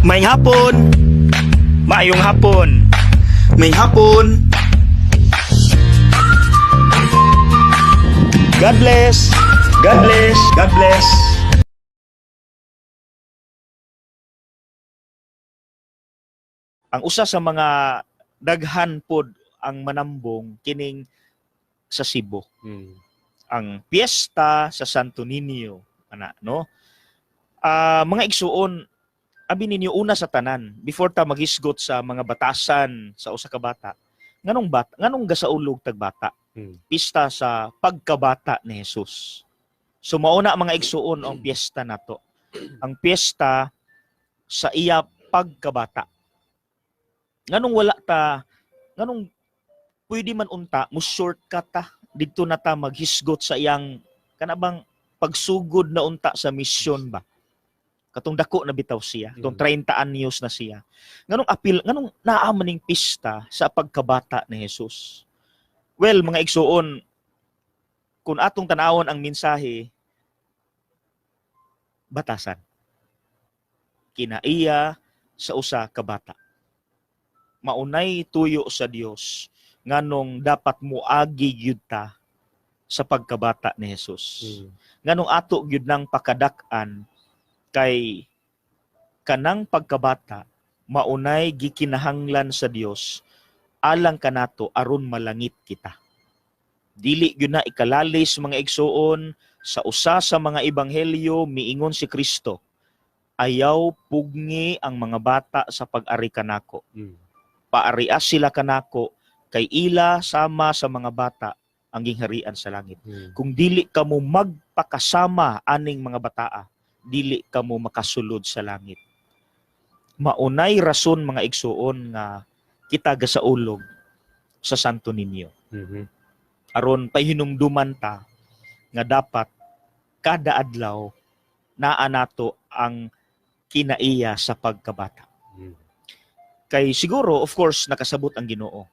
Maayong hapon. Maayong hapon. Maayong hapon. God bless. God bless. God bless. Ang usa sa mga daghan pod ang manambong kining sa Cebu. Ang piyesta sa Santo Niño, ana, no? Ah, mga igsuon, abi ninyo, una sa tanan, before ta maghisgot sa mga batasan sa usa ka bata, nganong bata, nganong gasaulog tag bata? Pista sa pagkabata ni Jesus. So mao na, mga igsuon, ang piyesta nato. Ang piyesta sa iya pagkabata. Nganong wala ta, nganong pwede man unta mo shortcut ta didto na ta maghisgot sa iyang kanabang pagsugod na unta sa misyon ba? Katong dako na bitaw siya, katong 30 anyos na siya. Nganong apil, nganong naa man ning pista sa pagkabata ni Jesus? Well, mga igsuon, kung atong tanawon ang mensahe, batasan. Kinaiya sa usa ka bata. Maunay tuyo sa Dios nganong dapat muagi gyud ta sa pagkabata ni Jesus. Nganong ato gyud nang pakadak-an kay kanang pagkabata maunay gikinahanglan sa Dios alang kanato aron malangit kita. Dili gyud na ikalalis, mga igsuon, sa usa sa mga ebanghelyo miingon si Kristo, "Ayaw pugngi ang mga bata sa pag-ari kanako. Paarias sila kanako kay ila sama sa mga bata ang gingharian sa langit. Kung dili kamo magpakasama aning mga bataa, dili kamo makasulod sa langit." Maunay rason, mga igsuon, nga kita gasaulog sa Santo Niño. Aron pahinumduman ta nga dapat kada adlaw naa nato ang kinaiya sa pagkabata. Kay siguro, of course, nakasabot ang Ginoo.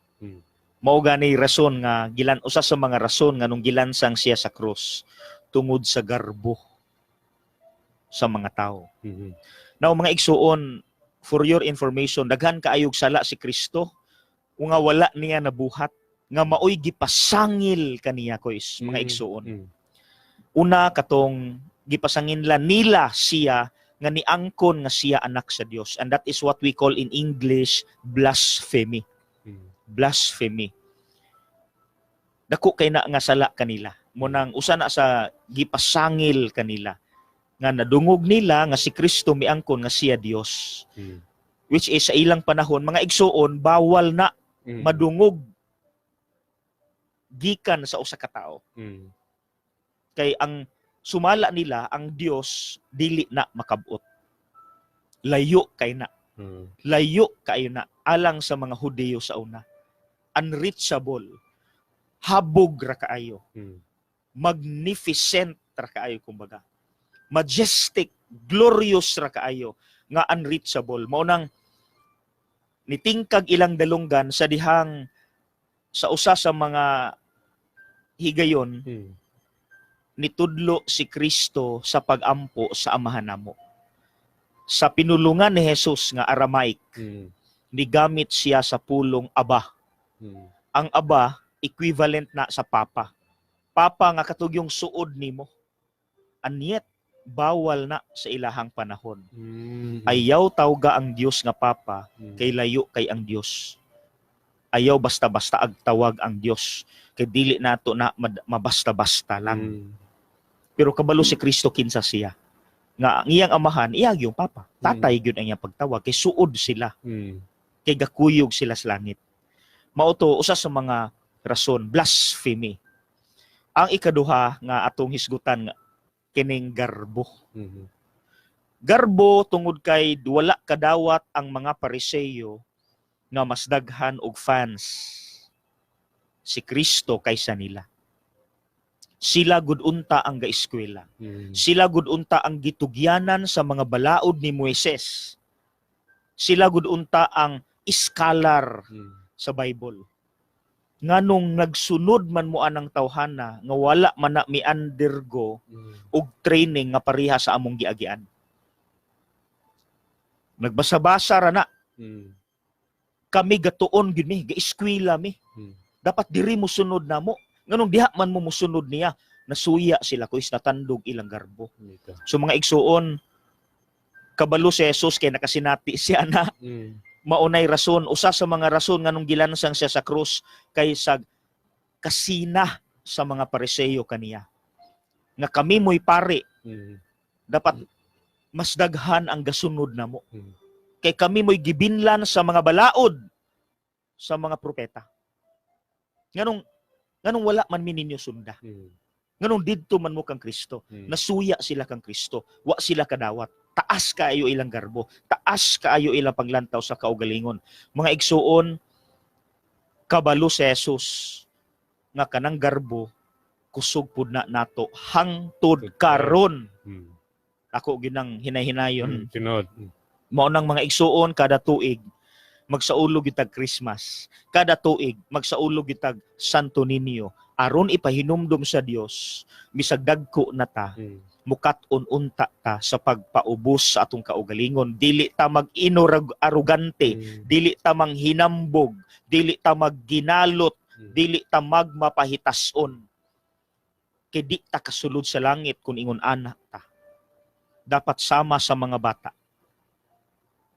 Mao gani rason nga gilan usa sa mga rason nga nung gilansang siya sa krus tungod sa garbo sa mga tao. Now, mga igsuon, for your information, daghan kaayog sala si Kristo nga wala niya nabuhat nga maoy gipasangil kaniya kois, mga igsuon. Una, katong gipasanginla nila siya nga niangkon nga siya anak sa Dios, and that is what we call in English blasphemy. Blasphemy. Dako kay na nga sala kanila. Mao nang usa na sa gipasangil kanila nga nadungog nila nga si Kristo miangkon nga siya Dios. Which is sa ilang panahon, mga igsuon, bawal na madungog gikan sa usa ka tawo. Kay ang sumala nila, ang Dios dili na makabot. Layo kay na. Layo kayo na alang sa mga Hudiyo sa una. Unreachable. Habog ra kaayo. Magnificent ra kaayo kumbaga. Majestic, glorious ra kaayo nga unreachable. Mao nang nitingkag ilang dalunggan sa dihang sa usa sa mga higayon nitudlo si Kristo sa pagampo sa Amahan namo. Sa pinulungan ni Jesus nga Aramaic, nigamit siya sa pulong Aba. Ang Aba equivalent na sa Papa. Papa nga katugyong suod nimo. And yet, bawal na sa ilahang panahon. Ayaw tawga ang Dios nga Papa kay layo kay ang Dios. Ayaw basta-basta agtawag ang Dios kay dili nato na mabasta-basta lang. Pero kabalo si Kristo kinsa siya. Nga ang iyang amahan, iya yung Papa. Tatay gyud ang iyang pagtawag kay suod sila, kay gakuyog sila sa langit. Mao to usa sa mga rason, blasphemy. Ang ikaduha nga atong hisgutan nga kining garbo. Garbo tungod kay wala kadawat ang mga Pariseyo nga mas daghan og fans si Kristo kaysa nila. Sila gud unta ang gaeskwela. Sila gud unta ang gitugyanan sa mga balaod ni Moises. Sila gud unta ang scholar sa Bible. Nganong nagsunod man mo anang tawhana nga wala man na mi undergo og training nga pareha sa among giagian? Nagbasa-basa ra na. Kami gatuon gyud mi, gaeskwela mi. Dapat diri mo sunod namo. Nganong diha man mo musunod niya? Nasuya sila kuis, natandog ilang garbo. Dito. So mga igsuon, kabalo si Jesus kay nakasinati siya na maunay rason, usa sa mga rason nganong gilansang siya sa krus kay sa kasina sa mga Pariseyo kaniya. Nga kami mo'y pari, dapat mas daghan ang gasunod namo. Kay kami mo'y gibinlan sa mga balaod sa mga propeta. Nganong wala man mi ninyo sunda? Nganong didto man mo kang Kristo? Nasuya sila kang Kristo. Wa sila kadawat. Taas kaayo ilang garbo. Taas kaayo ilang paglantaw sa kaugalingon. Mga igsuon, kabalo si Jesus nga kanang garbo kusog pud na nato hangtod karon. Ako ginang hinay-hinayon. Tinuod. Mao nang mga igsuon, kada tuig magsaulog itag Christmas. Kada tuig magsaulog itag Santo Niño aron ipahinumdum sa Dios bisag dagko na ta, mukat-on unta ta sa pagpaubos sa atong kaugalingon. Dili ta mag-inorag arugante, dili ta manghinambog, dili ta magginalot, dili ta magmapahitason. Kay di ta kasulod sa langit kung ingon ana ta. Dapat sama sa mga bata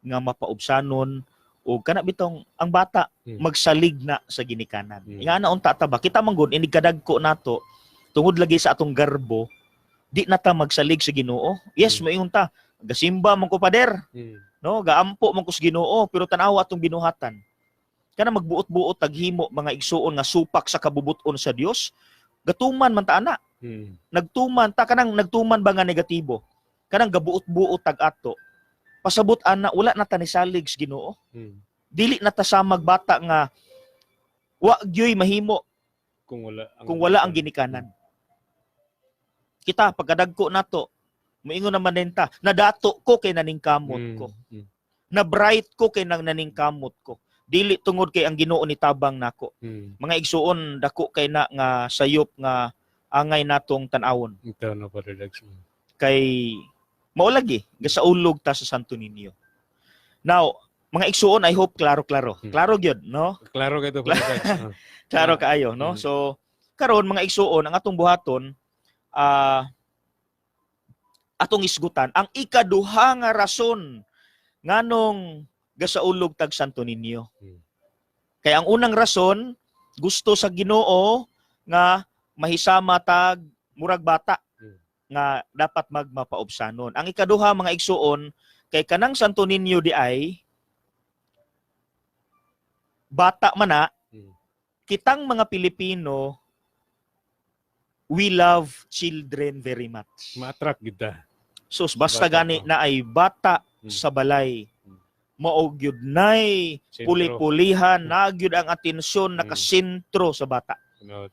nga mapaubsanon o kana bitong ang bata magsalig na sa ginikanan. Ingana unta ta ba? Kita man gud inig kadagko nato tungod lagi sa atong garbo, di na ta magsalig sa Ginoo. Yes, moingon ta, gasimba man ko, pader, no? Gaampo man ko sa Ginoo, pero tan-awa atong binuhatan. Kana magbuot-buot taghimo, mga igsuon, nga supak sa kabubuton sa Dios, gatuman man ta ana. Nagtuman ta kanang nagtuman ba nga negatibo? Kanang gabuot-buot tag ato. Pasabot ana wala na ta nisalig sa Ginoo. Dili na ta samag bata nga wa gyoy mahimo Kung wala ang kung wala ang ginikanan. Kita pagkadagko nato, moingon naman din ta, nadato ko kay naningkamot ko. Na bright ko kay nang naningkamot ko. Dili tungod kay ang Ginoo ni tabang nako. Mga igsuon, dako kay na nga sayop nga angay natong tan-awon. Ito na, Father Dags. Kay mao lagi gasaulog ta sa Santo Niño. Now, mga igsuon, I hope klaro-klaro. Klaro gyud, no? Klaro kaayo to, Father Dags. Klaro kaayo, no? So, karon mga igsuon, ang atong buhaton, atong isgutan ang ikaduha nga rason nganong gasaulog tag Santo Niño. Kay ang unang rason, gusto sa Ginoo nga mahisama tag murag bata nga dapat magmapaubsanon. Ang ikaduha, mga igsuon, kay kanang Santo Niño di ay bata man na, kitang mga Pilipino, we love children very much. Ma-attract gid ta. Sus, basta Bata, gani oh. na ay bata sa balay, mao gyud nay Sentro. puli-pulihan, na gyud ang atensyon nakasentro sa bata. Tinuod.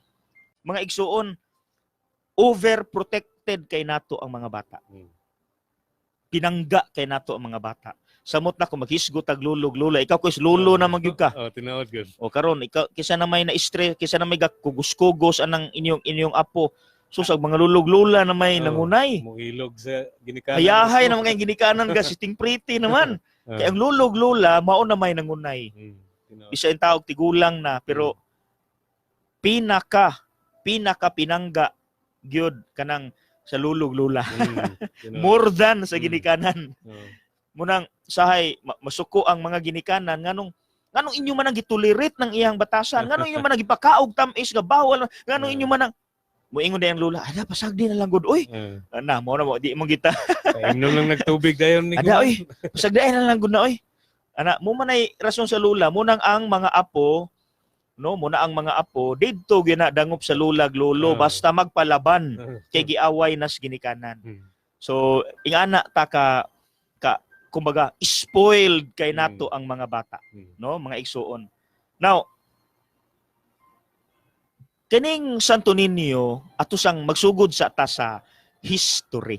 Mga igsuon, overprotected kay nato ang mga bata. Pinangga kay nato ang mga bata. Samot na kung maghisgot tag lulog lula, ikaw ko is lulo na magyud ka. Oh, tinuod gud. O karon ikaw kisa na may na stress, kisa na may gakugos-kugos anang inyong apo. Sus, ang mga lulog lula na may nangunay. Muilog sa ginikanan. Hayahay na mga ginikanan ka, sitting pretty naman. Kay ang lulog lula mao na may nangunay. Tinuod. Bisa in tawag tigulang na, pero pinaka pinaka pinangga gyud kanang sa lulog lula. Tinuod. More than sa ginikanan. Munang sahay masuko ang mga ginikanan nganong inyo man ang gitolerate ng iyang batasan, nganong inyo man ang gipakaog tam-is nga bawal, nganong inyo man ang muingon na ang lula, "Ala, pasagdi na lang gud oy." Na mo na mo di mo kita. Imnom lang nagtubig dayon ni. "Ada oy, pasagdi na lang gud na oy." Ana mo man ay rason sa lula mo nang ang mga apo, no, mo na ang mga apo didto gina dangop sa lulag lolo basta magpalaban kay giaway nas ginikanan. So ingana ta ka kumbaga spoiled kay nato ang mga bata, no, mga igsuon. Now, kining Santo Niño, ato sang magsugod sa ta sa history.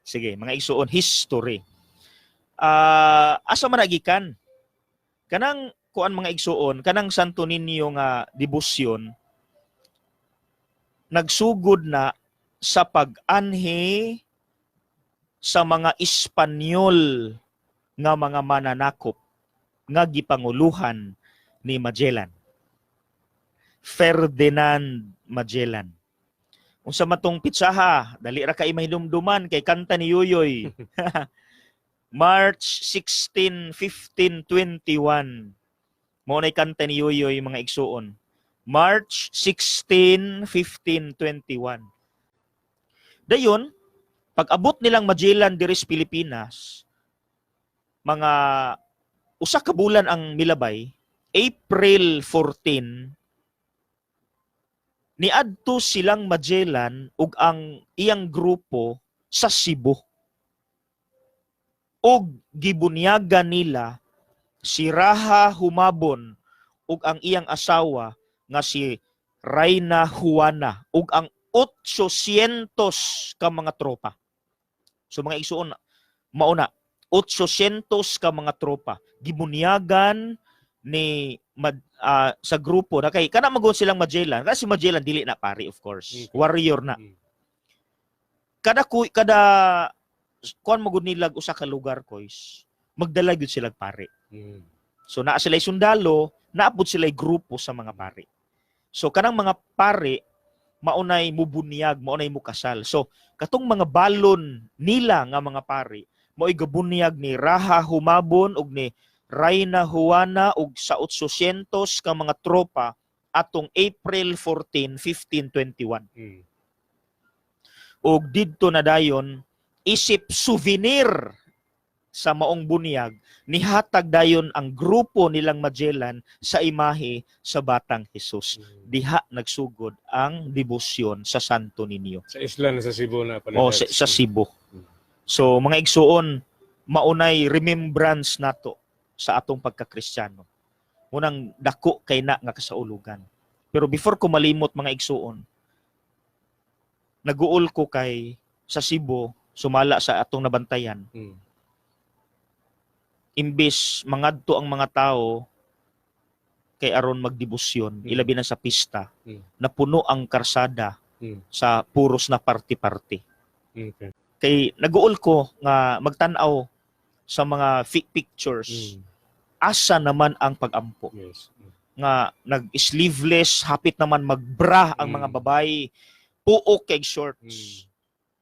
Sige, mga igsuon, history. Asa man nagikan? Kanang kuan, mga igsuon, kanang Santo Niño nga debosyon nagsugod na sa pag-anhi sa mga Espanyol nga mga mananakop nga gipanguluhan ni Magellan. Ferdinand Magellan. Unsa man tong pitsaha, dali ra kay mahinumduman kay kanta ni Yuyoy. March 16, 1521. Mao nay kanta ni Yuyoy, mga igsuon. March 16, 1521. Dayon, pag abot nilang Magellan diri sa Pilipinas, mga usa ka bulan ang milabay, April 14, niadto silang Magellan ug ang iyang grupo sa Cebu. Ug gibunyagan nila si Raha Humabon ug ang iyang asawa nga si Reyna Juana ug ang 800 ka mga tropa. So mga igsuon, mauna 800 ka mga tropa gibunyagan ni sa grupo na kay kana magud silang Magellan kasi si Magellan dili na pari, of course, warrior na. Kada kuan magud nilag usa ka lugar, koys, magdala gyud sila pari. So naa sila sundalo, naabot sila grupo sa mga pari. So kanang mga pari maunay mubunyag, maunay mukasal. So katong mga balon nila nga mga pari mao'y gabunyag ni Raha Humabon ug ni Reyna Juana ug sa 800 ka mga tropa atong April 14, 1521. Ug didto na dayon, isip souvenir sa maong bunyag, nihatag dayon ang grupo nilang Magellan sa imahe sa Batang Jesus. Diha nagsugod ang debosyon sa Santo Niño. Sa isla na sa Cebu na pala. O sa Cebu. So mga igsuon, maunay remembrance nato sa atong pagkakristyano. Munang dako kay na nga kasaulugan. Pero before ko malimot, mga igsuon, naguol ko kay sa Cebu, sumala sa atong nabantayan, imbis mangadto ang mga tao kay aron magdebosyon, ilabi na sa pista, napuno ang karsada sa puros na party-party. Kay naguol ko nga magtan-aw sa mga fake pictures, asa naman ang pagampo nga nag-sleeveless, hapit naman magbra ang mga babae, puok kay shorts,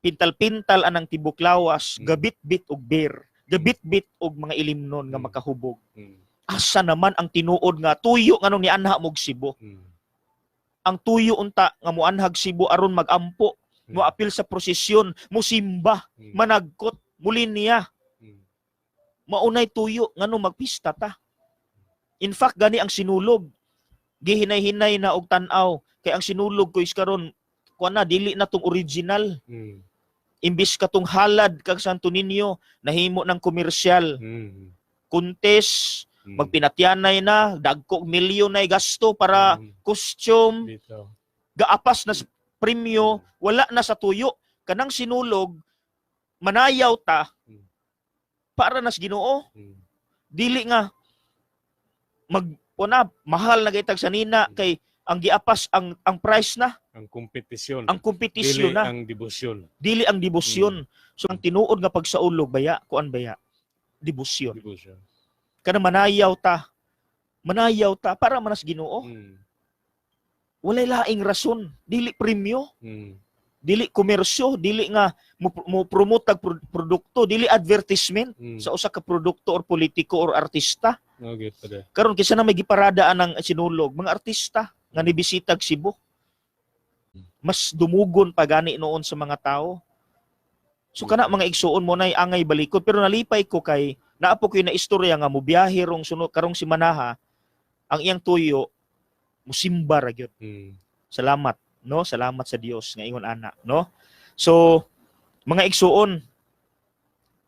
pintal-pintal anang tibok lawas, gabit-bit og beer, gabit-bit og mga ilimnon nga makahubog. Asa naman ang tinuod nga tuyo nganong nianha mog Cebu? Ang tuyo unta nga muanhag Cebu aron magampo, moapil sa prosesyon, musimba, managkot, mulinya, maunay tuyo ngano magpista ta. In fact, gani ang Sinulog, gihinay-hinay na og tan-aw kay ang Sinulog ko is karon kuan na, dili na tong original. Imbis katong halad kag Santo Niño, nahimo ng komersyal, contest, magpinatyanay na, dagko milyon na gasto para costume, Dito. Gaapas na sa premyo, wala na sa tuyo. Kanang Sinulog, manayaw ta para nas Ginoo. Dili nga mag una, mahal na gaytag sa nina kay ang giapas ang price na, Ang kompetisyon. Ang kompetisyon Dili na, ang debosyon. Dili ang debosyon. So ang tinuod nga pagsaulog baya, kuan baya, debosyon. Debosyon. Kana manayaw ta. Manayaw ta para manas Ginoo. Walay laing rason, dili premyo, dili komersyo, dili nga mo promote tag produkto, dili advertisement sa usa ka produkto or politiko or artista. Okay, pada. Karon kisa na may giparada anang Sinulog, mga artista nga nibisitag Cebu. Mas dumugon pa gani noon sa mga tao. So kana, mga igsuon, mo nay angay balikod, pero nalipay ko kay naapo ko na istorya nga mobiyahe rong sunod karong simanaha, ang iyang tuyo musimba ra gyud. Salamat, no? Salamat sa Dios nga ingon ana, no? So mga igsuon,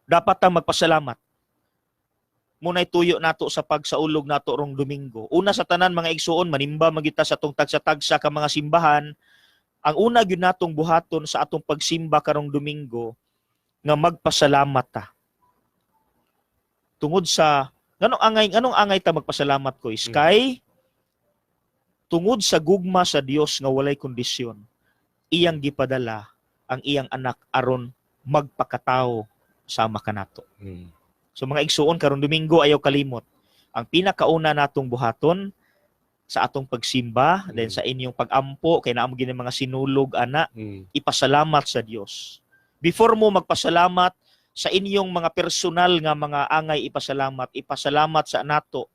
dapat ta magpasalamat. Munay tuyo nato sa pagsaulog nato rong Domingo. Una sa tanan, mga igsuon, manimba magita sa atong tagsa-tagsa ka mga simbahan. Ang una gyud natong buhaton sa atong pagsimba karong Domingo nga magpasalamat ta. Tungod sa nganong angay ta magpasalamat ko is kay tungod sa gugma sa Dios nga walay kondisyon, iyang gipadala ang iyang anak aron magpakatao sama kanato. So mga igsuon, karong Domingo ayaw kalimot. Ang pinakauna natong buhaton sa atong pagsimba, then sa inyong pagampo kay naa mo gini mga sinulog ana, ipasalamat sa Dios. Before mo magpasalamat sa inyong mga personal nga mga angay ipasalamat, ipasalamat sa nato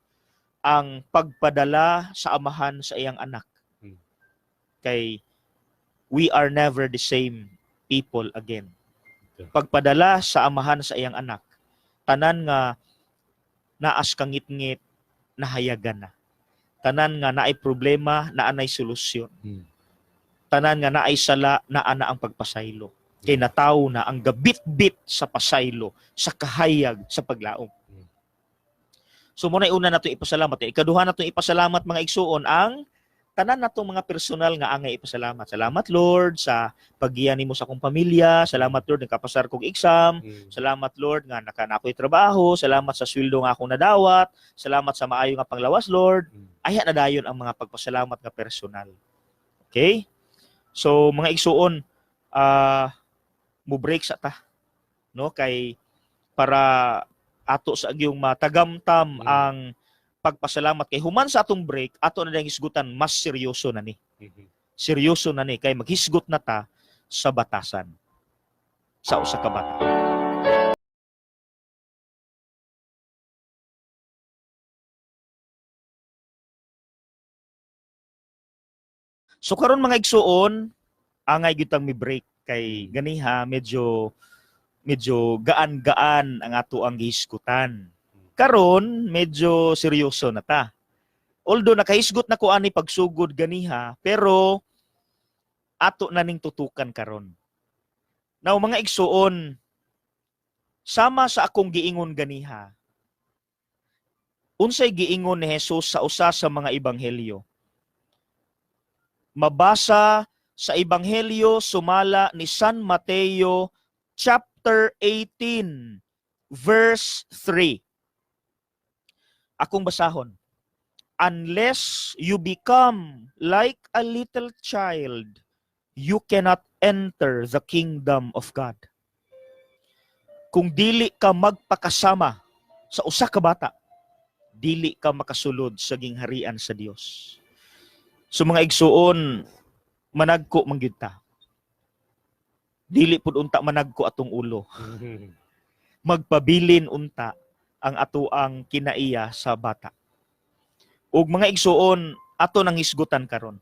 ang pagpadala sa Amahan sa iyang anak. Kay we are never the same people again. Pagpadala sa Amahan sa iyang anak, tanan nga naas kangitngit, nahayagan na. Tanan nga naay problema, naanay solusyon. Tanan nga naay sala, naa na ang pagpasaylo. Kay natawo na ang gabitbit sa pasaylo, sa kahayag, sa paglaom. So muna una nato ipasalamat. Ikaduha nato ipasalamat, mga igsuon, ang tanan natong mga personal nga angay ipasalamat. Salamat, Lord, sa paggiya nimo sa akong pamilya. Salamat, Lord, nakapasar kog exam. Salamat, Lord, nga naka na ako'y trabaho. Salamat sa sweldo nga akong nadawat. Salamat sa maayo nga panglawas, Lord. Ayha na dayon ang mga pagpasalamat nga personal. Okay? So mga igsuon, mo break sa ta, no, kay para ato sa agyong matagamtam ang pagpasalamat, kay human sa atong break ato na dayong hisgutan mas seryoso na ni. Seryoso na ni kay maghisgot na ta sa batasan sa usa ka bata. So karon, mga igsuon, angay gyud tang mi break kay ganiha medyo medyo gaan-gaan ang ato ang gihisgutan. Karon medyo seryoso na ta. Although nakahisgot na ko ani pagsugod ganiha, pero ato na ning tutukan karon. Now mga igsuon, sama sa akong giingon ganiha, unsay giingon ni Jesus sa usa sa mga ebanghelyo? Mabasa sa Ebanghelyo sumala ni San Mateo chapter 18 verse 3. Akong basahon. "Unless you become like a little child, you cannot enter the kingdom of God." Kung dili ka magpakasama sa usa ka bata, dili ka makasulod sa gingharian sa Dios. So mga igsuon, managko man gyud ta. Dili pud unta managko atong ulo. Magpabilin unta ang atoang kinaiya sa bata. Ug mga igsuon, ato nang hisgutan karon.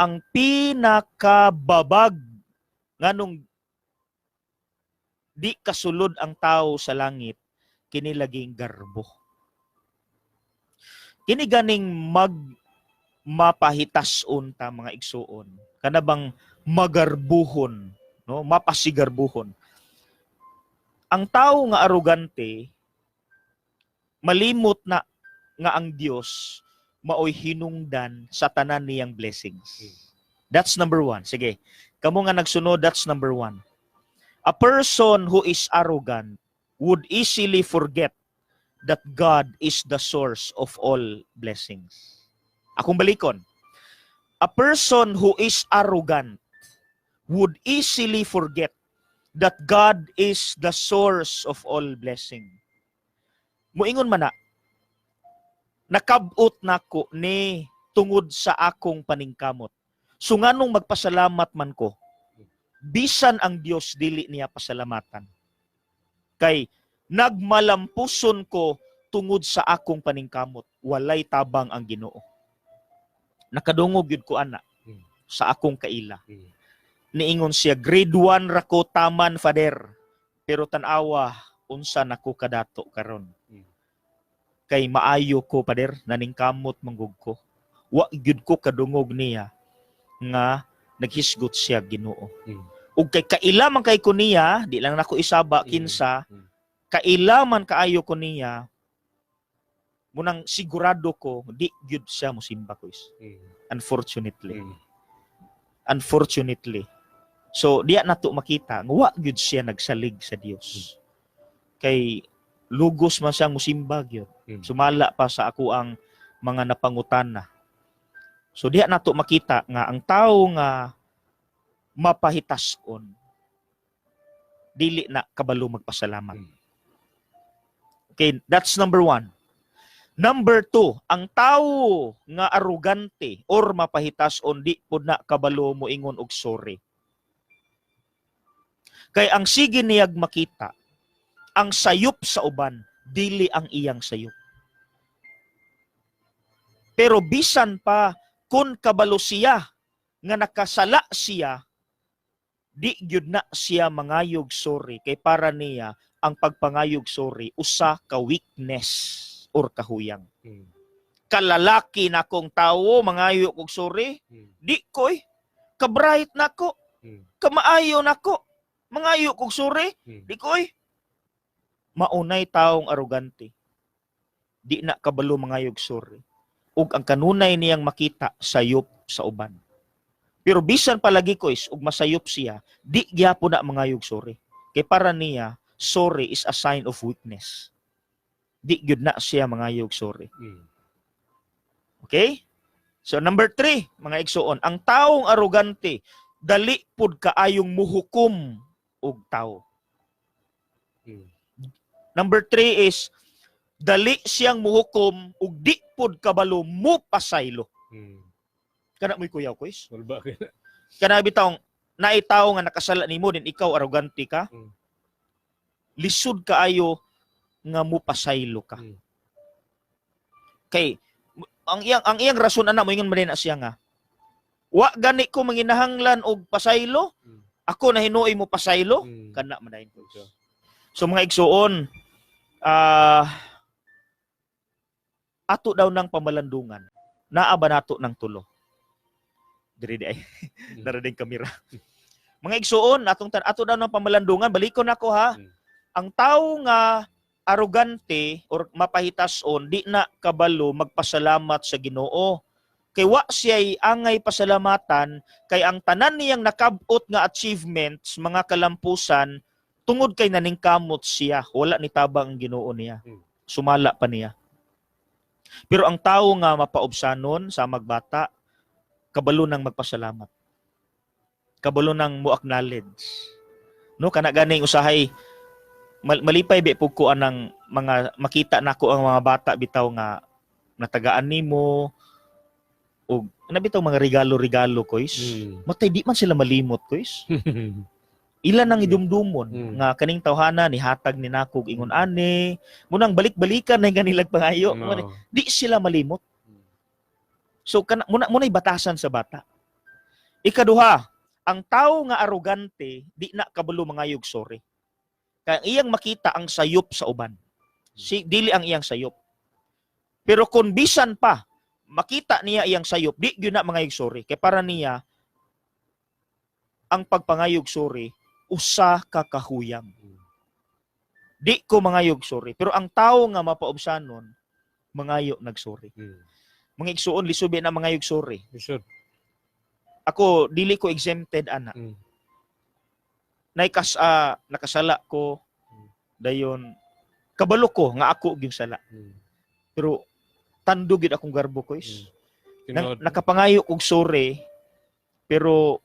Ang pinakababag nganong di kasulod ang tao sa langit, kini laging garbo. Kini ganing mag mapahitas unta, mga igsuon. Kana bang magarbuhon, no? Mapasigarbuhon. Ang tao nga arugante, malimot na nga ang Dios maoy hinungdan sa tanan niyang blessings. That's number one. Sige. Kamo nga nagsunod, that's number one. A person who is arrogant would easily forget that God is the source of all blessings. Akong balikon. A person who is arrogant would easily forget that God is the source of all blessing. Muingon man na, "Nakabot nako ni tungod sa akong paningkamot. So nganong magpasalamat man ko? Bisan ang Dios dili niya pasalamatan. Kay nagmalampuson ko tungod sa akong paningkamot. Walay tabang ang Ginoo." Nakadungog gyud ko ana sa akong kaila. Niingon siya, "Grade 1 ra ko taman, Father. Pero tan-awa unsa nako kadato karon. Kay maayo ko, Father, naningkamot manggug ko." Wa gyud ko kadungog niya nga naghisgot siya Ginoo. Ug kay kaila man kay ko niya, di lang nako isaba kinsa, kaila man kaayo ko niya, munang sigurado ko di gyud siya mosimba ko is. Unfortunately. Unfortunately. So diya nato makita nga wa gyud siya nagsalig sa Dios. Kay lugos man siyang musimba gyud. Sumala pa sa ako ang mga napangutana. So diha nato makita nga ang tao nga mapahitason dili na kabalo magpasalamat. Okay, that's number one. Number two, ang tawo nga arugante or mapahitason, di pud na kabalo moingon og sorry. Kay ang sige niyag makita, ang sayop sa uban, dili ang iyang sayop. Pero bisan pa kung kabalo siya nga nakasala siya, di gyud na siya mangayog sorry kay para niya ang pagpangayog sorry usa ka weakness or kahuyang. Kalalaki na kong tawo, mangayo kog sorry, di ko eh. Kabright nako, kamaayo nako, mangayo kog sorry, di ko eh. Maunay taong arugante. Di na kabalo mangayog sorry. Ug ang kanunay niyang makita, sayop sa uban. Pero bisan palagi ko is ug masayop siya, di gyapon na mangayog sorry. Kay para niya, sorry is a sign of weakness. Di gyud na siya mangayog sorry. Okay? So number 3, mga igsuon, ang taong arugante, dali pud kaayong muhukom og tao. Number 3 is dali siyang muhukom ug di pud kabalo mo pasaylo. Kana mo'y kuyaw ko is. Wala ba kay Kana bitawng naay tawo nga nakasala nimo din, ikaw arugante ka. Lisod kaayo nga mo pasaylo ka. Kay ang iyang rason ana, moingon man din na siya nga wa gani ko manginahanglan og pasaylo. Ako na hinuoy mo pasaylo. Kana man dayon ko. So mga igsuon, ato daw ng pamalandungan. Naa ba nato ng tulo? Diri di ay. Dara din kamera. Mga igsuon, atong ato daw ng pamalandungan, balikon ako ha. Ang tao nga arugante or mapahitason, di na kabalo magpasalamat sa Ginoo. Kay wa siya'y angay pasalamatan kay ang tanan niyang nakabot nga achievements, mga kalampusan, tungod kay naningkamot siya, wala ni tabang ang Ginoo niya. Sumala pa niya. Pero ang tao nga mapaubsanon sa magbata, kabalo nang magpasalamat. Kabalo nang mo acknowledge. No, kana ganing usahay malipay be pug ko anang mga makita nako ang mga bata bitaw nga natagaan nimo og na bitaw mga regalo-regalo, koys. Matay di man sila malimot, koys. Ilan ang idumdumon nga kaning tawhana ni hatag ni nako og ingon ani, munang balik-balikan na ganilag pangayo. No. Di sila malimot. So kana muna muna'y batasan sa bata. Ikaduha, ang tao nga arugante, di na kabalo mangayog sorry. Kaya ang iyang makita ang sayop sa uban. Si dili ang iyang sayop. Pero kung bisan pa makita niya iyang sayop, di gyud na mangayog sorry. Kay para niya ang pagpangayog sorry usa ka kahuyang. Di ko mangayog sorry. Pero ang tao nga mapaubsanon, mangayo nagsorry. Mga igsuon, lisubi na mangayog sorry. Lisod. Ako, dili ko exempted ana. Naikas nakasala ko dayon kabalo ko nga ako gyud sala. Pero tando gyud akong garbo ko is. Tinuod. Nakapangayo kog sorry pero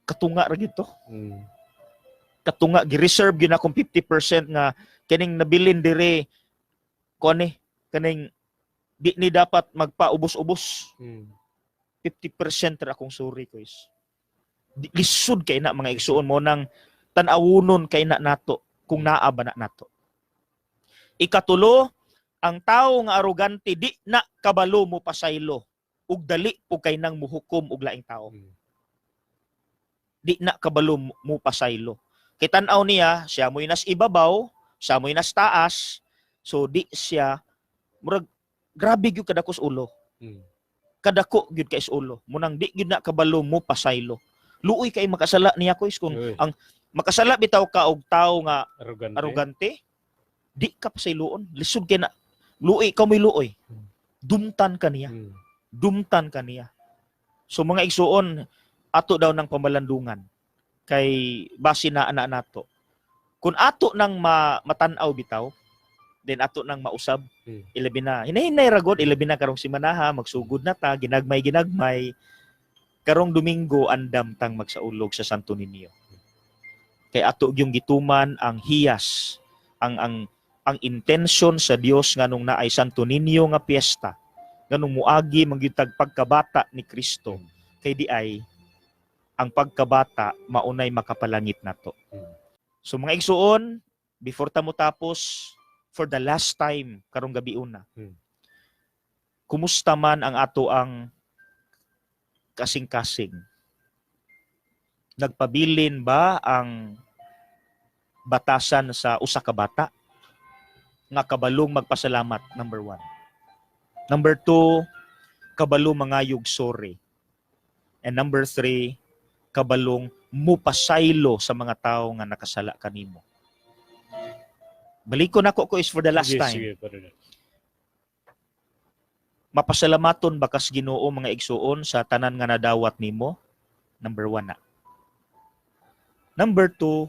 katunga ra gyud to. Katunga, gi-reserve gyud akong 50% nga kining nabilin dire ko ni kaning di ni dapat magpaubos-ubos. 50% ra akong sorry ko is. Lisod kay na, mga igsuon, mo nang tan-awunon kay na nato kung naa ba na nato. Ikatulo, ang tawo nga arugante, di na kabalo mo pasaylo ug dali po kay nang muhukom og laing tao. Di na kabalo mo pasaylo. Kay tan-aw niya, siya mo'y nas ibabaw, siya mo'y nas taas, so di siya murag grabe gyud kadako sa ulo. Kadako gyud kay sa ulo. Munang di gyud na kabalo mo pasaylo. Luoy kay makasala niya ko is kung Uy, ang makasala bitaw ka og tawo nga arugante. Arugante, di ka pasayloon. Lisod kay na. Luoy ka mo'y luoy. Dumtan ka niya. Dumtan ka niya. So mga igsuon, ato daw ng pamalandungan kay base na ana nato. Kung ato nang matan-aw bitaw, then ato nang mausab, ilabi na. Hinay-hinay ra gud, ilabi na karong simanaha, magsugod na ta, ginagmay-ginagmay. Karong Domingo andam tang magsaulog sa Santo Niño. Kay ato yung gituman ang hiyas, ang Ang intensyon sa Dios nganong naay Santo Niño nga piyesta, nganong muagi man gyud tag pagkabata ni Kristo, kay diay ang pagkabata maunay makapalangit nato. So mga igsuon, before ta mo tapos for the last time karong gabi una. Kumusta man ang ato ang kasing-kasing? Nagpabilin ba ang batasan sa usa ka bata nga kabalong magpasalamat, number one? Number two, kabalo mangayog sorry. And number three, kabalong mupasaylo sa mga tao nga nakasala kanimo. Balikon ako ko is for the last Sige, time. Sige, Father. Mapasalamaton ba kas Ginoo, mga igsuon, sa tanan nga nadawat nimo? Number one na. Number two,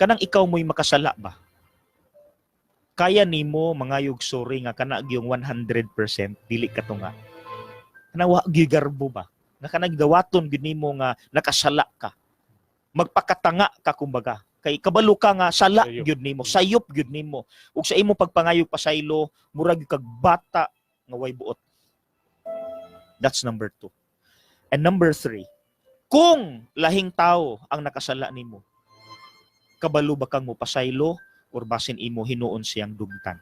kanang ikaw mo'y makasala ba? Kaya nimo mangayog sorry nga kana gyung 100% dili ka tunga. Kana wa gyud garbo ba? Nga kanang dawaton gyud nimo nga nakasala ka. Magpakatanga ka kumbaga. Kay kabalo ka nga sala Sayop. Gyud nimo, sayop gyud nimo. Ug sa imo pagpangayog pasaylo, murag gyud kag bata nga way buot. That's number two. And number three, kung lahing tao ang nakasala nimo, kabalo ba kang mopasaylo or basin imo hinuon siyang dugtan?